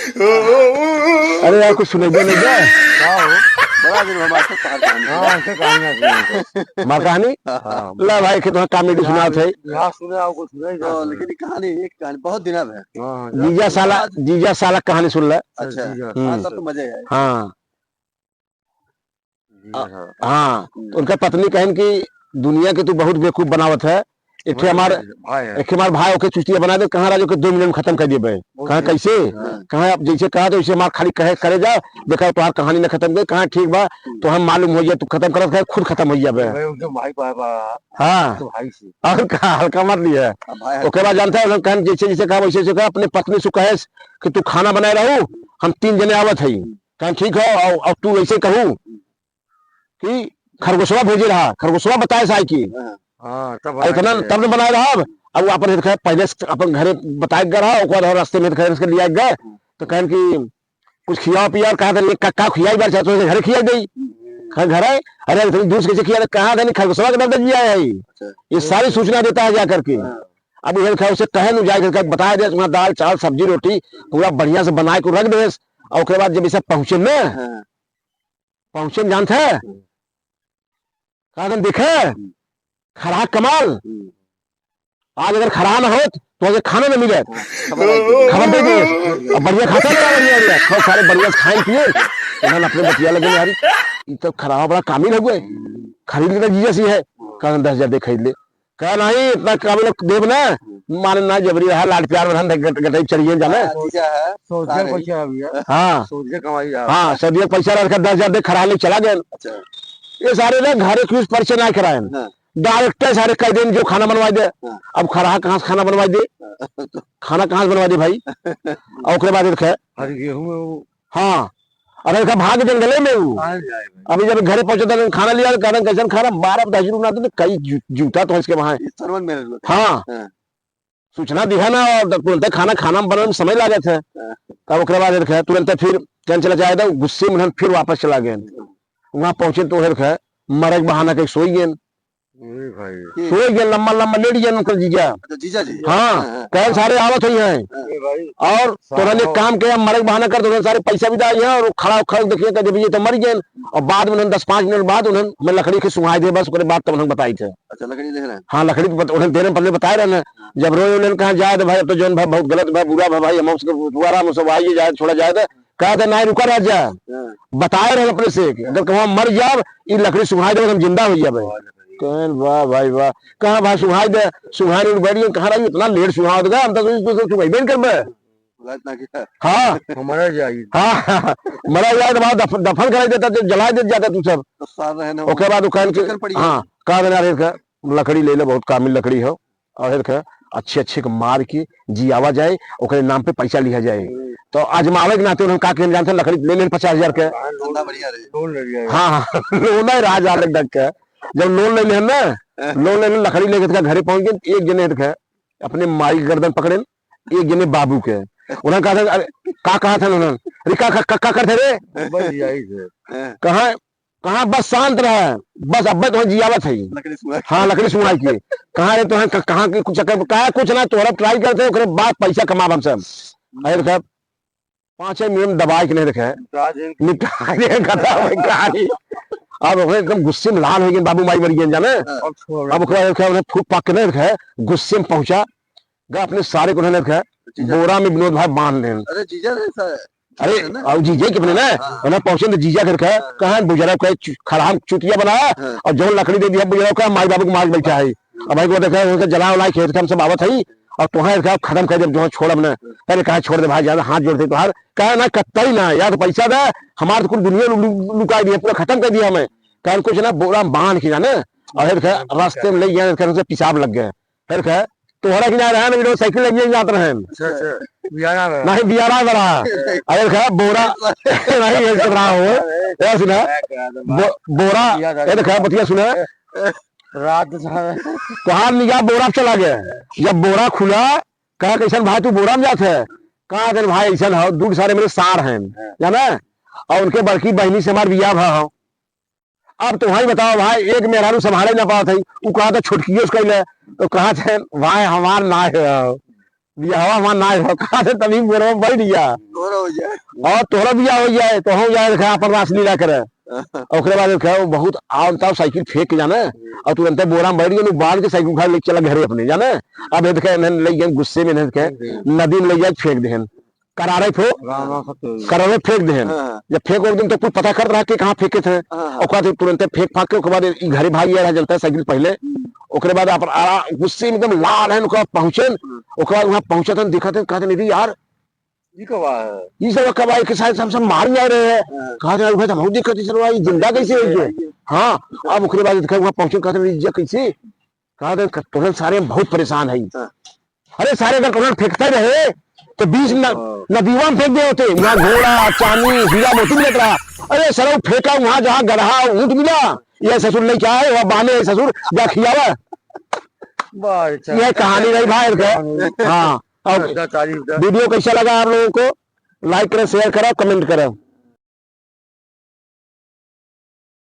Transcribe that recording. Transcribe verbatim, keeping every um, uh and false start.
अरे यार, कुछ सुनइबे नहीं बे। का हो? बड़ा दिन भर मास्टर तोहार कहानी हाँ, सुना। ऐसे कहानियाँ सुनाई। हमार कहानी? हाँ, हाँ। ला भाई, कि तोहार comedy सुनावत है। यहाँ सुने आओ, कुछ सुनाई तो, जाए। लेकिन ये कहानी, एक कहानी बहुत दिन अब है। हाँ, हाँ, जीजा साला, आज जीजा साला कहानी सुन ले। अच्छा, जीजा। हाँ, हम्म। तब तो मजे है। हाँ। जी, आ, हाँ। हाँ, हम्म। तो उनका पत्नी कहन कि दुनिया के तू बहुत बेवकूफ बनावत है। एक ठे भाई, हमार, भाई है। एक ठे हमार भाई ओके चुतिया बना दे, कहाँ राजू के दो मिनट में खत्म कर दिए बे। बहुत कहाँ सही। कैसे? हाँ। कहाँ आप जैसे कहा तो वैसे हमार खाली कहे, करे जा, देखा तोहार कहानी न खत्म करे, कहाँ ठीक बा, हम्म। तो हम मालूम हो जाए, तू खत्म करत है, खुद खत्म हो जाबे। भाई, उनके भाई बा, बा, हाँ। तो भाई से। और कहा, हल्का मत लिया। अब भाई ओके बाद जानता है, कहन जैसे, जैसे कहा वैसे, वैसे कहा, अपने पत्नी से कहे कि तू खाना बनाए रहू, हम तीन जने आवत है। हम्म। कहन ठीक हो, और, और तू ऐसे कहू, हम्म। कि खरगोशवा भेजे रहा, खरगोशवा बताए साई की। हाँ। हाँ, तब और बनाए इतना के तब न बनाए रहा। अब वो अपन हेत खाए, पहले से अपन घरे बताए के रहा, ओकर बाद रास्ते में हेत खाए, इसके लिया गए। हम्म। तो कहन कि कुछ खियाओ पियाओ, कहा था, "का, का खियाई बार चाहते हो, घरे खियाई दई।" हम्म। कहा, "घर है? अरे, इतनी दूर से कैसे खिया?" कहा था, "नहीं, खरगोशवा के दर्द लिया है।" अच्छा। ये सारी सूचना देता है जा करके। हाँ। अब इधर खाए, उसे कहे न जाए, करके बताए दे, वहाँ दाल, चावल, सब्जी, रोटी पूरा बढ़िया से बनाए को रख दे। और ओकरे बाद जब ये सब पहुँचे न, हाँ। पहुँचे न जानत है, हम्म। कहा था, "देखे, हम्म। खरहा कमाल, हम्म। आज अगर खरहा न होत, तो आज खाना न मिलत।" हाँ, खबर आई थी। खबर दे दे। अब बढ़िया खाता ना, बढ़िया, बढ़िया। खाओ, सारे बढ़िया से खाए पिए। उन्होंने अपने बतिया लगे, "यार, ये तो खरहा बड़ा कामिल हो गए। हम्म। खरीद लेता जीजा सी है।" हाँ। कहा, "दस हजार दे खरीद ले।" कहा, "नहीं, इतना काबिल देब ना, हम्म। माने ना जबरी रहा, लाड प्यार में हम गट-, गटई चढ़िए जाने।" हाँ, जीजा है, सोच के सारे। पैसा आ गया। हाँ। सोच के कमाई आ। हाँ, सदिया पैसा रख के दस हजार दे खरहा ले चला गए। अच्छा। ये सारे ना घरे कुछ परिचय ना कराए। हाँ। Direct सारे कह देन जो खाना बनवा दे। हाँ। अब खरहा कहाँ से खाना बनवा दे? हाँ। खाना कहाँ से बनवा दे भाई? और ओकरे बाद देखे। हर गेहूं में वो हाँ, अरे, का भाग जंगले में हूँ। कहाँ जाए भाई? अभी जब घरे पहुँचे तो खाना लिया, कहना, "कैसन खाना?" बारह दस रुपये ना तो कई जू-, जूता तो इसके वहाँ है। ये सरवन में रहता है। हाँ। हाँ। सूचना दिया ना, और तुरंत खाना, खाना बनने में समय लागत है। हाँ। तब ओकरे बाद रखे, तुरंत फिर कहन चला जाए तो गुस्से में हम फिर वापस चला गए। वहाँ पहुँचे तो रखे, मरे के बहाना कहीं सोई गए। अरे भाई। हम्म। सोई गए, लंबा लंबा लेट गए उनकर जीजा। अच्छा, जीजा जी। हाँ, हाँ, हाँ। कहे सारे आवत हुई हैं। हाँ। अरे भाई। और साहब। तोहने काम के मरे के बहाना कर दो, सारे पैसा भी दाई है और खड़ा खड़ा देखिए, कह दे, "भैया, तो मर गए।" और बाद में उन्होंने दस पाँच मिनट बाद उन्होंने हमें लकड़ी के सुंघाई दे, बस ओकरे बाद तब उन्होंने बताई थे। अच्छा, लकड़ी देख रहे हैं। हाँ, लकड़ी बत-, उन्होंने देने पहले बताए रहे ना। हाँ। जब रोए उन्होंने कहा, "जाए तो भाई, अब तो जौन भाई बहुत गलत भाई, बुरा भाई, भाई, हम उसको दोबारा हम सब आइए जाए, छोड़ा जाए तो।" कहा था, "नहीं, रुका रह जा।" हाँ। बताए रहे अपने से कि अगर कहूँ मर जाब, ई लकड़ी सुंघाई देबे, हम जिंदा हो जाबे। वाह रे भाई। कहन, "वाह भाई, वाह।" कहाँ भाई सुंघाई दे, सुंघाई नहीं बैठ गए, कहाँ रही, इतना लेट सुंघाई देगा, हम तो सोचे, सोचे, सुंघाई बैठ कर बे। बुलाए ना किया। हाँ। हमारा जाई। हाँ, मरा जाए तो बाद दफ-, दफन कराई देता, तो जला दे जाता तू सब। तो सार रहे ना ओके वो। बाद वो कहन के, चक्कर पड़ी है। हाँ, कहा देना रे का, लकड़ी ले ले, बहुत कामिल लकड़ी हो। और हेर के अच्छे अच्छे के मार के जियावा जाए, ओकरे नाम पे पैसा लिया जाए। हम्म। तो आजमावे के नाते उन्होंने का कहन जानते हैं, लकड़ी ले लेन पचास हजार के। धंधा बढ़िया रहे। लोन ले लिया है। हाँ, हाँ, लोन है राज आलक डक के। जब लोन ले लेन ना, हाँ। लोन ले लेन, लकड़ी लेके इसका घरे पहुंच गए, एक जने हेर के अपने माई के गर्दन पकड़ेन, एक जने बाबू के। उन्होंने कहा था, "अरे, का कहा था उन्होंने? अरे, का, का, का, का करते रे?" बस यही थे। हाँ। कहाँ कहाँ बस शांत रहे, बस अब्बे तोहे जियावत है। लकड़ी सुंघा के। हाँ, लकड़ी सुंघा के। कहाँ रे तोहे, क-, कहाँ के कुछ चक्कर, कहा कुछ ना, तोहरा try करते हैं, ओकरे बाद पैसा कमाब हम सब। अरे देखे, पाँचे मिनट में दबाए के नहीं देखे। निपटा दे। निपटा दे, खत्म हो कहानी। अब ओकरे एकदम गुस्से में लाल हो गए, बाबू माई मर गए, जाने? हाँ। अब छोड़। अब ओकरे बाद देखे, उन्हें फूक पाक के नहीं देखे, गुस्से में पहुंचा, गा अपने सारे को उन्होंने देखे, जीजा। बोरा में विनोद भाई बांध लेन। अरे जीजा रे, सा-, अरे, है ना? और जीजा के अपने ना, हाँ। उन्हें पहुंचे तो जीजा करके, हाँ। कहाँ बुजरा का चु-, खराब चुतिया बनाया, हाँ। और जो लकड़ी दे दिया बुजरा का, माई बाबू को मार के बैठा है। अब भाई को देखा, उनका जला उला खेत का हम सब आवत है, और तुम्हारे का खत्म कर दे, जो छोड़ हमने। हाँ। पहले कहा, "छोड़ दे भाई, ज्यादा हाथ जोड़ दे तुम्हार।" कहा, "ना, कत्ता ही ना, या तो पैसा दे, हमारे तो कुल दुनिया लु-, लु-, लुका दिया, पूरा खत्म कर दिया हमें।" कहा, "कुछ ना, बोरा बांध के जाने।" और फिर कहा, रास्ते में ले गया, फिर उनसे पेशाब लग गए। फिर कहा, तोहरा किनारे रहे ना, जो साइकिल लेके जात रहे। अच्छा, अच्छा। बियारा रहा। नहीं, बियारा में रहा। अरे खा बोरा, नहीं, ये सब रहा हो। अरे, ये सुना, क्या बात है। बो-, बोरा, बियारा ये तो खा रहा। बतिया सुना। रात में तोहार निगाह बोरा पे चला गया। जब बोरा खुला, कहा, "कैसन भाई तू बोरा में जात है?" कहा, "अरे भाई, ऐसन हो, दू सारे मेरे सार हैं, हाँ। जाना? और उनके बड़की बहनी से हमार बियाह भा हो।" अब तो भाई बताओ भाई, एक मेहरारू संभाले ना पावत है, उ कहा था छोटकियो से कैले, तो कहा थे भाई हमार ना है। बियाहवा हमार ना हो, कहा थे तभी बोरवा बैठ गया। तोहरा हो जाए। और तोहरा बियाह हो जाए, तो हम जाए, देखा, अपन रासलीला करे। ओकरे बाद देखा, वो बहुत आम ताव साइकिल फेंक के जाना, और तुरंते बोरा में बैठ गए, बांध के साइकिल उठा लेके चला घरे अपने, जाने। अब ये देखे, इन्हन ले गए गुस्से में, इन्हन के नदी में ले जाए, फेंक देहन। करारे फो-, राम राम सत्य। करारे फेंक देहन। हाँ। जब फेंक, एक दिन तो कोई पता करत रहा कि कहाँ फेंके थे। हाँ, हाँ। ओकरे बाद तुरंते फेंक फांक के, ओकरे बाद ई घरे भाई ये रहा, जनता साइकिल पहले। हम्म। ओकरे बाद अपन आरा गुस्से में एकदम लाल है, ओकरे बाद पहुँचेन। हम्म। ओकरे बाद वहाँ पहुँचत हन, देखत हन, कहत हन, "अरे यार, ई कब आया है? ई सब कब आए के साथ हम सब मार जा रहे हैं।" हाँ। कहत हन, "अरे भाई, तो बहुत दिक्कत है, चलो, ये जिंदा कैसे है ये?" हाँ, अब ओकरे बाद देखा, वहाँ पहुँचेन, कहत हन, "अरे, ये कैसे?" कहा थे, "तोहन सारे हम बहुत परेशान है।" हाँ। अरे सारे अगर तोहन फेंकते रहे, तो बीच न-, हाँ। नदीवा में फेंक दे होते। यहाँ घोड़ा, चांदी, हीरा, मोती मिलत रहा। अरे सरऊ फेंका वहाँ, जहाँ गदहा ऊँट मिला। ये ससुर नहीं क्या है, वह बहाने है ससुर, जा खियावा। वाह, अच्छा। ये कहानी रही भाई, इनके। कहानी। हाँ, और अच्छा, तारीफ दा। वीडियो कैसा लगा आप लोगों को? Like करें, share करें, comment करें।